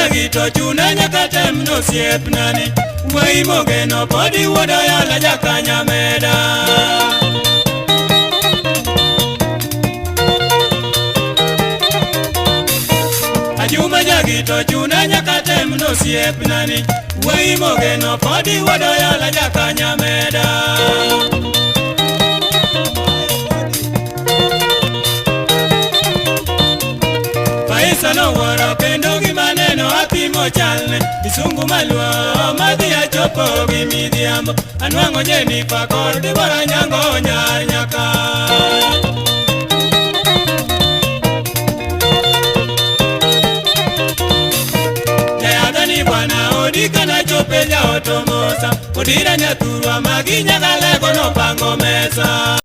Jagito chuna nyaka tem nosiepnani. Wuoyi mogeno podi wuod Oyala jakanyameda. Ajuma Jagito chuna nyaka tem nosiepnani. Wuoyi mogeno podi wuod Oyala jakanyameda. Paisa nowuoro kendo gima neno apimo chalne. Kisungu maluo madhi achopo gi midhiambo. Anwang'o Jenifa kod Dibora Nyango nyar nyaka. Jayadhani bwana odi kana chope jaotomosa. Odira nyathurwa magi nyagalego nopango mesa.